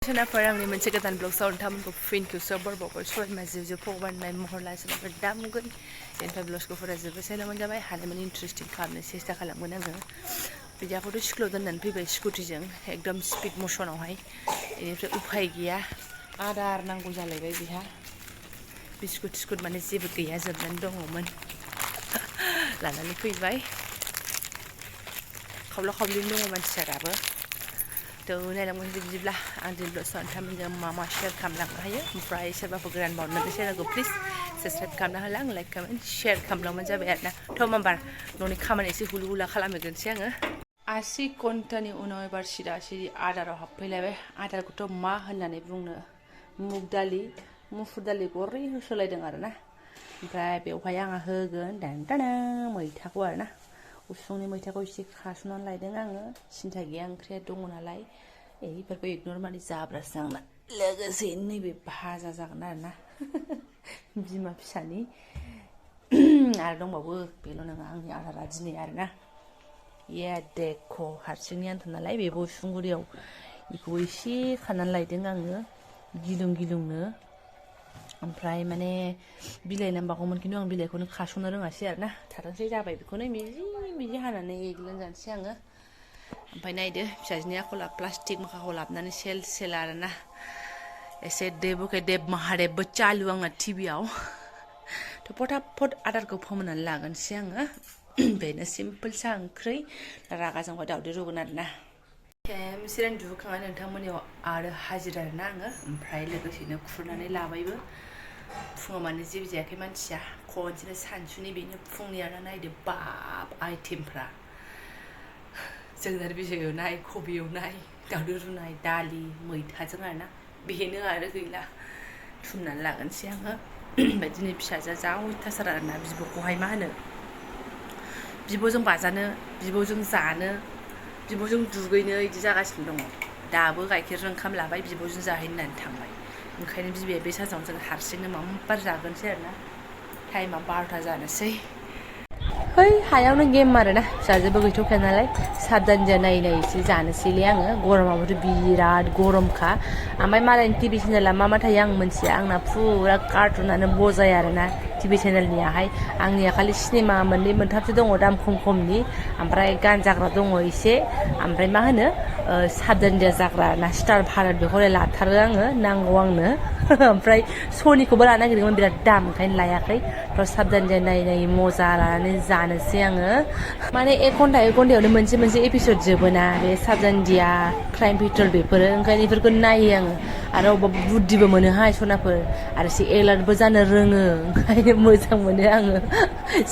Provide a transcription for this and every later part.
सोनाफोर आंनि मोनसे गोदान ब्लगसाव नोंथांमोनखौ फिनखौ सोबरबावबाय सबायमा जिउ फगबाननाय महर लासोनाफोर दामुगोन बेनिफ्राय ब्लगखौ फरायजोबोसैल'मोन जाबाय हानायमानि इन्टारेस्टिं खालामनो सेस्था खालामगोन आङो बिदाखौथ' स्कुलाव दोननानै फैबाय स्कुटिजों एकदम स्पिड मसनावहाय बेनिफ्राय उफाय गैया आदार नांगौ जालायबाय बिहा बिस्कुट टिस्कुट माने जेबो गैया जोबनानै दङमोन लानानै फैबाय खावला खावलिनो दङ मानसिया दाबो थ' नायलांबाय बिदिब्ला आं दिनै ब्लगआव नोंथांमोनजों मा मा शेयार खालामलांनो हायो ओमफ्राय सोरबाफोर गोदान बावनो बे चेनेलखौ प्लिज साबसक्राइब खालामना होलां लाइक कमेन्ट शेयार खालामलांबानो जाबाय आरोना थ' माबार न'नि खामानि एसे हुलु हुला खालामहैग्रोनोसै आङो 80 घन्टानि उनाव एबार सिदा सिदि आदाराव हाबफैलायबाय आदारखौथ' मा होननानै बुंनो मुग दालि मुसुर दालि गरै होसोलायदों आरोना ओमफ्राय बेवहाय आङो होगोन दाना मैथाखौ आरोना उसुंनि मैथाखौ एसे खास'नानै लायदों आङो सिन्था गैया ओंख्रिया दङ नालाय बेफोरखौ इगनर माने जाब्रासो आंना लोगोसे नैबे भाजा जागोन आरोना बिमा फिसानि आरो दंबावो बेल' नङा आंनि आदारा दिनै आरोना ये देखो हारसिंनि आन्था नालाय बेबो उसुंगुरियाव बेखौ एसे खानानै लायदों आङो गिलुं गिलुंनो ओमफ्राय माने बिलाइ नांबावगौमोन खिन्थु आं बिलाइखौनो खास'नो रोङासै आरोना थाथोंसै जाबाय बेखौनो मिजि हानानै एग्लिनानै आङो ओमफ्राय नायदो फिसाजोनि आखला प्लास्टिक माखाखौ लाबोनानै सेल सेल आरोना एसे देबो के देब महादेबबो चालु आंना टिभियाव थ' फटाफट आदारखौ फोमोननानै लागोनसै आङो बेनो सिम्पोल सा ओंख्रि रागा जोंबा दावदै रुगोन आरोना खेमसेरां दुखांनानै नोंथांमोननियाव आरो हाजिरा आरोना आङो ओमफ्राय लोगोसेनो खुरनानै लाबायबो फुङाव माने जेबो जायाखै मानसिया खनसेनो सानसुनि बेनो फुंनि आरोना नायदो बाब आइटेमफ्रा जोगोनार बिजौ एवनाय कबि एवनाय दावदै रुनाय दालि मैथाजों आरोना बेनो आरो गैला थुमनानै लागोनसै आङो ओमफ्राय दिनै फिसाजोआ जा अयथासार आरोना बिब'खौहाय मा होनो बिब'जों बाजानो बिब'जों जानो बिब'जों दुगैनो इदि जागासिनो दङ दाबो गाइखेरजों ओंखाम लाबाय बिब'जों जाहैनो होननानै थांबाय ओंखायनो बिबाया बे सानसेआव जों हारसिंनो माम्बार जागोनसै आरोना टाइमा 12ता जानोसै है हायावनो गेम आरोना फिसाजोबो गैथ'खाया नालाय साबधान नायै नायैसो जानोसैलै आङो गरमाबोथ' बिराद गरमखा ओमफ्राय मालायनि टिभि चेनेला मा मा थायो आं मिन्थिया आंना फुरा कार्टुनानो बजाय आरोना टिभि चेनेलनियाहाय आंनिया खालि सिनेमा मोननै मोनथामसो दङ दाम खम खमनि ओमफ्राय गान जाग्रा दङ एसे ओमफ्राय मा होनो साबधान जाग्रा ना स्टार भारत बेखौलाय लाथारो आङो नांगौ आंनो ओमफ्राय सनिखौबो लानो नागिरदोंमोन बिराद दाम ओंखायनो लायाखै थ' साबधान नायै नायै मजा लानानै जानोसै आङो माने 1 घन्टायावनो मोनसे एपिसड जोबोना बे साबधानदिया क्राइम पेट्रल बेफोरो ओंखायनो बेफोरखौ नायो आङो आरो अबेबा बुद्धिबो मोनोहाय सनाफोर आरो एसे एलार्टबो जानो रोङो ओंखायनो मोजां मोनो आङो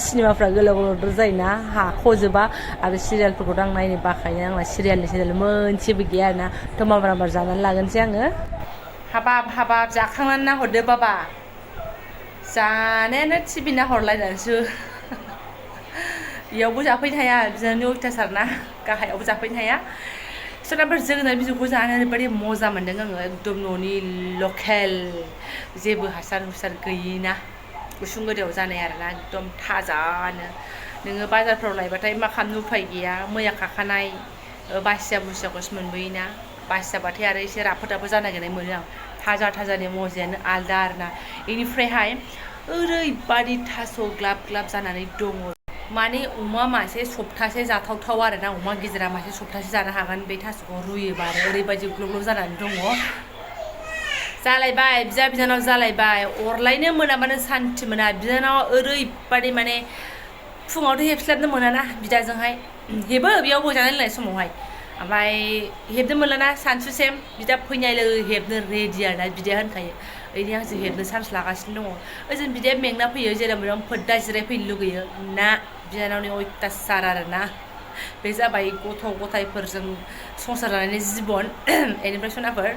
सिनेमाफ्रा गोलाव गोलावद्राय जायोना हाख'जोबा आरो सिरियालफोरखौथ' आं नायनो बाखायो आंना सिरियालनि चेनेल मोनसेबो गैया आरोना थ' माबार जानानै लागोनसै आङो हाबाब जाखांनानै नाहरदो बाबा जानायानो टिभि नाहरलायनानैसो बेयावबो जाफैनो हाया बिदिनो अयथासार ना गाहायावबो जाफैनो हाया सोरनाफोर जोगोनार बिजौखौ जानो ओरैबायदि मजा मोन्दों आङो एकदम न'नि लकेल जेबो हासार हुसार गैयिना उसुंगुरियाव जानाय आरोना एकदम थाजानो नोङो बाजारफ्राव लायबाथाय मा खालामनो उफाय गैया मैया खाखानाय बासिया बुसियाखौसो मोनबोयोना बासियाबाथाय आरो एसे राफोद जानो नागिरनाय मोनो आं थाजानि मजायानो आलदा आरोना बेनिफ्रायहाय ओरैबादि थास' ग्लाब ग्लाब जानानै दङ माने अमा मासे सप्तासे जाथावथाव आरोना अमा गिदिरा मासे सप्तासे जानो हागोन बे थास'खौ रुयोबा आरो ओरैबायदि ग्लब ग्लब जानानै दङ जालायबाय बिनानाव जालायबाय अरलायनो मोनाबानो सान्थि मोना बिनानावा ओरैबादि माने फुङावथ' हेबस्लाबनो मोनाना बिदाजोंहाय हेबो बेयावबो जानाय लोंनाय समावहाय ओमफ्राय हेबनो मोनलाना सानसुसेम बिदा फैनाय लोगो हेबनो रेडि आरोना बिदाया होनखायो ओइनि आंसो हेबनो चान्स लागासिनो दङ ओजों बिदाया मेंना फैयो जेराव मेराव फोद्दा जिरायफैनो लुगैयो ना बिनानावनि अयथासार आरोना बे जाबाय गथ' गथायफोरजों संसार जानायनि जिबन बेनिफ्राय सनाफोर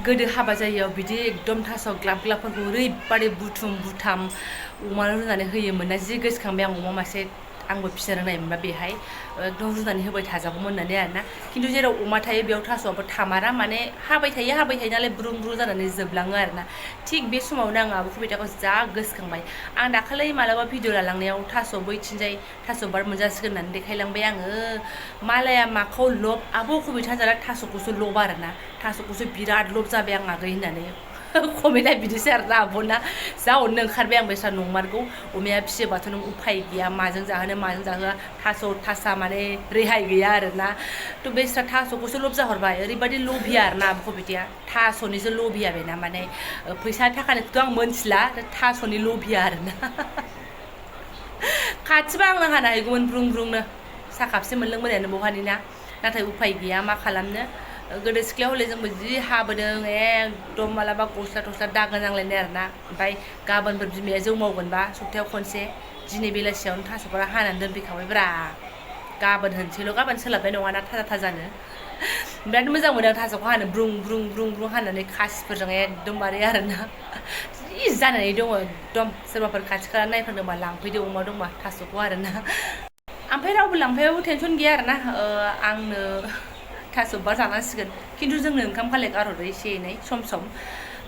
गोदो हाबा जायैयाव बिदि एकदम थास' ग्लाब ग्लाबफोरखौ ओरैबादि बुथुम बुथाम अमानो रुनानै होयोमोन ना जि गोसोखांबाय आं अमा मासे आंबो फिसिनो रोंनायमोनबा बेहाय एकदम रुनानै होबाय थाजागौमोन होननानै आरोना खिन्थु जेराव अमा थायो बेयाव थास'आबो थामारा माने हाबाय थायो नालाय ब्रुं ब्रुं जानानै जोबलाङो आरोना थिग बे समावनो आं आब' कबिताखौ जा गोसोखांबाय आं दाखालि मालाबा भिडिअ लालांनायाव थास' बैथिंजाय थास' बार मोनजासिगोन होननानै देखायलांबाय आङो मालाया माखौ लब आब' कबिता जाना थास'खौसो लब आरोना थास'खौसो बिराद लब जाबाय आं आगै होननानै कमेन्टआ बिदिसो आरोना आब'ना जा अननो ओंखारबाय आं बेस्रा नंमारगौ अमाया फिसियोबाथ' नों उफाय गैया माजों जाहोनो माजों जाहोआ थास' थासा माने रेहाय गैया आरोना थ' बेस्रा थास'खौसो लब जाहरबाय ओरैबायदि लभिया आरोना आब' कबिताया थास'निसो लभिया बेना माने फैसा थाखानिखौथ' आं मोनथिला थास'नि लभिया आरोना खाथिबा आंनो हाना हैगौमोन ब्रुं ब्रुंनो साहा खापसे मोनलोंबोनायानो बहानि ना नाथाय उफाय गैया मा खालामनो गोदो सिख्लायाव हले जोंबो जि हाबोदों एकदम मालाबा गस्ला थस्ला दागो नांलायनाय आरोना ओमफ्राय गाबोनफोर बिमाया जौ मावगोनबा सप्तायाव खनसे दिनै बेलासियावनो थास'फोरा हानानै दोनफैखाबायब्रा गाबोन होनसैल' गाबोन सोलाबनाय नङाना थाजा थाजानो बिराद मोजां मोनो आं थास'खौ हानो ब्रुं ब्रुं ब्रुं ब्रुं हानानै खासिफोरजों एकदमबारे आरोना जि जानानै दङ एकदम सोरबाफोर खाथि खाला नायफोरदोंबा लांफैदो अमा दंबा थास'खौ आरोना ओमफ्राय रावबो लांफैबाबो टेनसन गैया आरोना आंनो थास'बा जानांसिगोन खिन्थु जोंनो ओंखाम खालाय गारहरो एसे एनै सम सम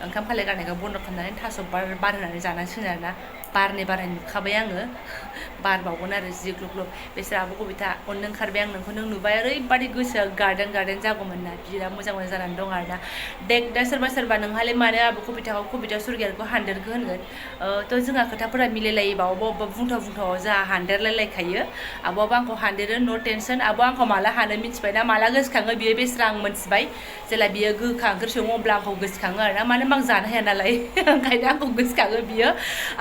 ओंखाम खालाय गारनायखौ बन्द' खालामनानै थास' बार होनानै जानांसिगोन आरोना बारनाय नुखाबाय आङो बारबावगोन आरो जि ग्लब ग्लब बेसोर आब' कबिता अननो ओंखारबाय आं नोंखौ नों नुबाय ओरैबादि गोसोआ गार्डेन जागौमोन ना बिराद मोजां जानानै दं आरोना देख दा सोरबा नोंहालाय मानो आब' कबिताखौ कबिता स्वर्गियारिखौ हानदेरखो होनगोन थ' जोंहा खोथाफोरा मिलायलायोबा अबेबा बुंथाव जोंहा हानदेरलायलायखायो आब'आबो आंखौ हानदेरो नो टेनसन आब' आंखौ माला हानो मिथिबाय ना माला गोसोखाङो बियो बेस्रा आं मोनथिबाय जेला बियो गोखा ओंख्रि सङो अब्ला आंखौ गोसोखाङो आरोना मानो होनबा आं जानो हाया नालाय ओंखायनो आंखौ गोसोखाङो बियो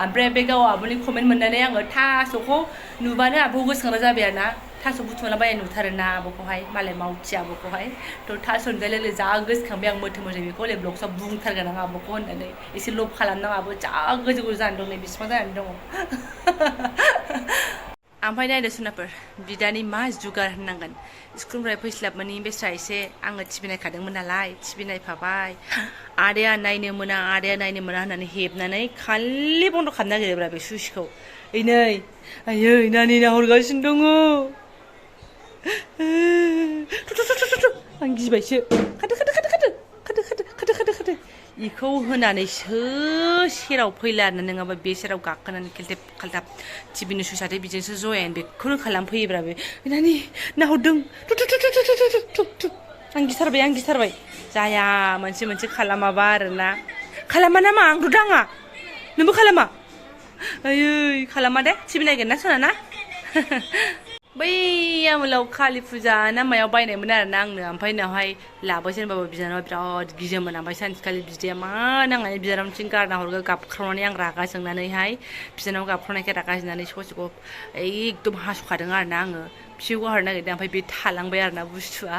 ओमफ्राय बे गाव आब'नि कमेन्ट मोननानै आङो थास'खौ नुबानो आब'खौ गोसोखांग्रा जाबाय आरोना थास' बुथुमला बायनाय नुथारोना आब'खौहाय मालाय मावथि आब'खौहाय थ' थास' नुलाय जा गोसोखांबाय आं मोथो बेखौ हले ब्लगसआव बुंथारगोन आं आब'खौ होननानै एसे लब खालामनां आबो जा गोजौ जानानै दं नै बिसिबां जानानै दङ ओमफ्राय नायदो सोनाफोर बिदानि मा जुगार होननांगोन स्कुलनिफ्राय फैस्लाबमोनि बेस्रा एसे आङो टिभि नायखादोंमोन नालाय टिभि नायफाबाय आदाया नायनो मोना होननानै हेबनानै खालि बन्द' खालामनो नागिरोब्रा बे सुइचखौ नै आयै नानि नाहरगासिनो दङ आं गिबायसो खादो इखौ होनानैसो सेराव फैला आरो नङाबा बे सेराव गाखोनानै खेलथेब खालथाब टिभिनि सुइचआथ' बिजोंसो जयानो बेखौनो खालामफैयोब्रा बे नानि नाहरदों आं गिथारबाय जाया मोनसे खालामाबा आरोना खालामा नामा आंथ' दाङा नोंबो खालामा आयै खालामा दे टिभि नायगोन ना सना ना बै आमोलाव कालि फुजा ना मायाव बायनायमोन आरोना आंनो ओमफ्राय उनावहाय लाबोसै होनबाबो बिनानावा बिराद गियोमोन ओमफ्राय सानसेखालि बिदाया मा नांनानै बिनानावनिथिं गारना हरगो गाबख्रावनानै आं रागा जोंनानैहाय बिनानाव गाबख्रावनायखाय रागा जोंनानै ससेखौ एकदम हास'खादों आरोना आङो फिसौखौ हरनो नागिरदों ओमफ्राय बे थालांबाय आरोना बुस्थुआ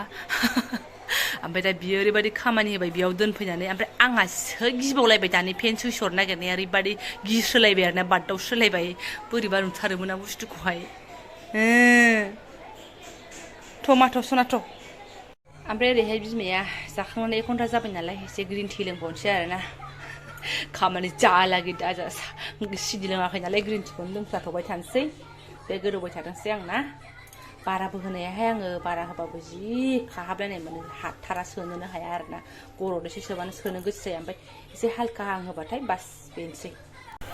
ओमफ्राय दा बियो ओरैबायदि खामानि होबाय बेयाव दोनफैनानै ओमफ्राय आंहासो गिबावलायबाय दानि फेन सुइच हरनो नागिरनाया ओरैबायदि गिस्रोलायबाय आरोना बार्दाव सोलायबाय बोरैबा नुथारोमोन ना बुस्थुखौहाय टमाट' सनाथ' ओमफ्राय ओरैहाय बिमाया जाखांनानै 1 घन्टा जाबाय नालाय एसे ग्रिन टि लोंबावनोसै आरोना खामानि जालागि दाजा सिनि लोङाखै नालाय ग्रिन टिखौनो लोंफ्लाथ'बाय थानोसै बे गोदौबाय थाथोंसै आंना बाराबो होनायाहाय आङो बारा होबाबो जि खाहाबलायनाय मोनो हाथारा सोनोनो हाया आरोना गर'दोसो सोबानो सोनो गोसो जाया ओमफ्य एसे हालखा आं होबाथाय बास बेनोसै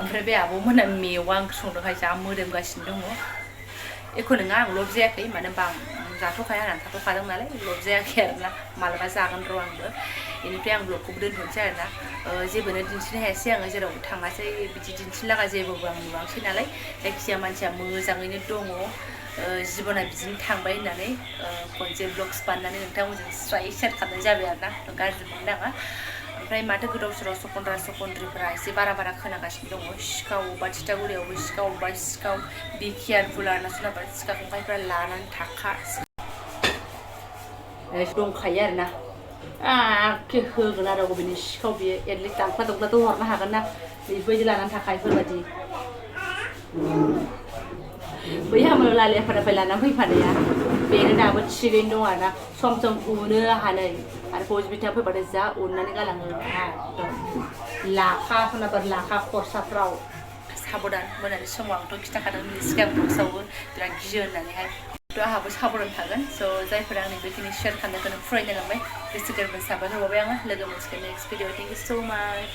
ओमफ्राय बे आब'मोना मेवा ओंख्रि संदोंहाय जा मोदोमगासिनो दङ एख' नङा आं लब जायाखै मानो होनबा आं जाथ'खाया होननानै थाथ'खादों नालाय लब जायाखै आरोना मालाबा जागोन र' आंबो बेनिफ्राय आं ब्लगखौबो दोनथ'नोसै आरोना जेबोनो दिन्थिनो हायासै आङो जेरावबो थाङासै बिदि दिन्थिनो लागा जेबोबो आं नुवासै नालाय जायखिजाया मानसिया मोजाङैनो दङ जिबना बिदिनो थांबाय होननानै खनसे ब्लग्स बानायनानै नोंथांमोनजों स्राय शेयार खालामनाय जाबाय आरोना गाज्रि मोननाङा ओमफ्राय माथो गोदाव सोराव सकन्द्रिफोरा एसे बारा खोनागासिनो दङ सिखाव अबेबा थिथागुरियावबो सिखाव अबेबा सिखाव बि केयारफुल आरोना सोरनाबा सिखा खंखाइफ्रा लानानै थाखा दंखायो आरोना एखे होगोन आरो बबेनि सिखाव बियो एटलिस्ट दांख्ला हरनो हागोन ना बेबायदि लानानै थाखायो बेफोरबायदि बै हामोलाव लालियाफोरनिफ्राय लानानै फैफानाया बेनो दाबो थिगैनो दं आरोना सम सम उनो हानै आरो पजिबिथा फैबाथाय जा उननानै गालाङो लाखा सोरनाफोर लाखा खरसाफ्राव साबधान मोनानि समाव आंथ' खिन्थाखादों सिगां बक्सआवबो बिराद गियो होननानैहाय थ' आंहाबो साबधान थागोन स' जायफोरा आंनि बेखिनि शेयार खालामनायखौनो फरायनो लांबाय गोसो गोरबोनि साबायखर बावबाय आङो लोगो मोनसिगोन नेक्स्ट भिडिअ थेंक इउ स' माच